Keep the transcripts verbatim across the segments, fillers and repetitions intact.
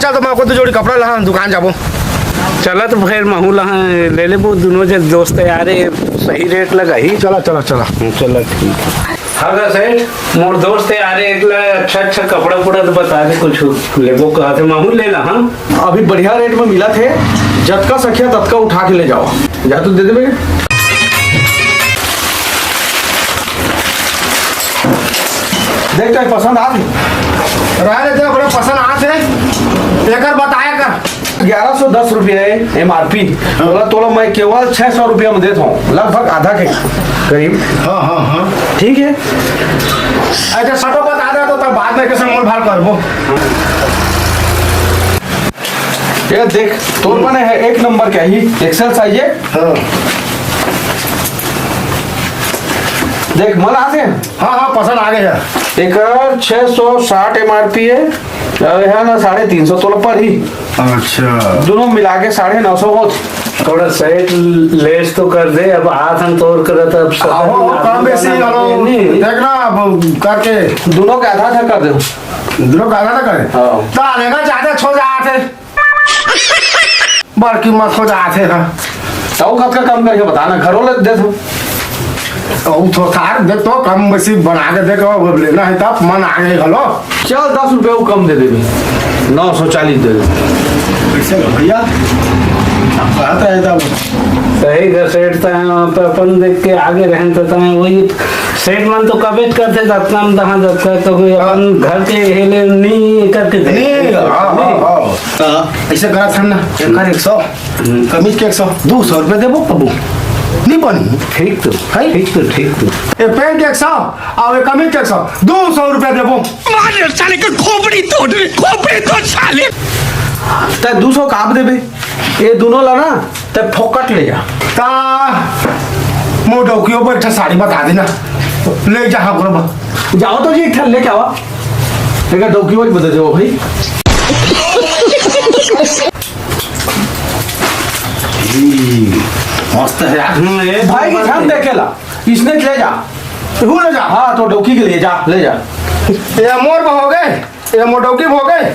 चल, तो मैं अपन दू जोड़ी कपड़ा लहा, दुकान जाबो। चला, तो फेर महू लहा, ले लेबो, दुनों जन दोस्त यार, सही रेट लगाही। चला, चला, चला। चला, ठीक। हाँ गा सेठ, मोर दोस्त यार, एक ला अच्छा अच्छा कपड़ा उपड़ा तो बता दे, कुछ लेबो कहा थे, महू ले ला। हाँ, अभी बढ़िया रेट में मिलत हे, जतका सकिया ततका उठा के ले जाओ। जा तो दे दे बे। देख, तोर पसंद आत हे? रहे दे, बड़ा पसंद आत हे। एकर बताया कर। ग्यारह सौ दस रुपया हे एमआरपी। हाँ। तोला, तोला मैं केवल छह सौ रुपया में देत हूँ, लगभग आधा के करीब। हाँ, हाँ, हाँ। ठीक है। अच्छा, सटो बता दे, तो तब बाद में कैसे मोल भाव करबो। ये देख, तोर बने है एक नंबर के ही, एक्सेल साइज है। हाँ। देख, मन आगे। हाँ, हाँ, पसंद आ गया। एकर छह सौ साठ एमआरपी है, अउ यहाँ ना साढ़े तीन सौ तोला पर ही। अच्छा। दोनों मिला के साढ़े नौ सौ होत। थोड़ा सेट लेस तो कर दे, अब आथन तोर करत, अब सब आहो, आहो, कम बेसी, नहीं। देखना, अब करके। दोनों का आधा आधा कर दे। दोनों का आधा आधा करे? हाँ। तो आने का ज्यादा छो जाते। बड़की मत हो जाते हैं। तो कब का कम करके बता ना, घरों ले दे दो। तो थो सार देख तो कम बेसी बना के देख, अब लेना है तब मन आ गए हलो। चल, दस रुपये वो कम दे देबे, नौ सौ चालीस दे दे। कैसे भैया, आप कहत रहे तब। सही का सेठ, तैं अपन देख के आगे रहन तो तैं वही सेठ मन तो कबे करते, जतना में तहाँ जब कर तो कोई अपन घर के हेले नहीं करके दे। नहीं, हाँ, हाँ, हाँ। हाँ, ऐसे करा था ना, एकर एक सौ, हम्म। कमीज के एक सौ, दो सौ रुपये देबो बाबू, नहीं बनी। ठीक तो, है? ठीक तो, ठीक तो। ये पैंट के एक सौ, और ये कमीज के एक सौ, दो सौ रुपये देबो। मार साले के खोपड़ी तोड़, खोपड़ी तोड़ साले। तैं दो सौ काब देबे, ये दोनों ला ना, तैं फोकट ले जा। ता मोर डौकियों पर एक ठा साड़ी बता देना, ले जा। हाँ, बरोबर। जाओ तो जी, एक ठा लेके आवा। एक डौकी वाली बता दो भाई। ई, मस्त है यार। हम्म, ये भाई के ध्यान दे के ला, इसने ले जा। तू ले जा। हाँ, तो डौकी के लिए जा, ले जा। ये मोर हो गए, ये मोर डौकी हो गए।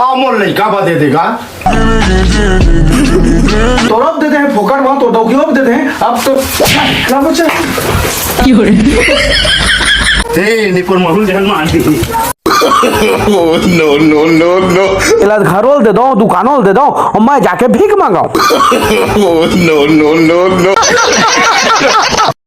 आ मोर लइका बा दे देगा। तोरब देते हैं फोकट में, तो डौकी अब देते हैं। अब तो क्या बचा? ए, निपुण मरुल जहन में aunty. Oh, no, no, no, no। एला घरोल दे दो, दुकानोल दे दो, और मैं जाके भीख मांगाऊं। Oh, no, no, no, no।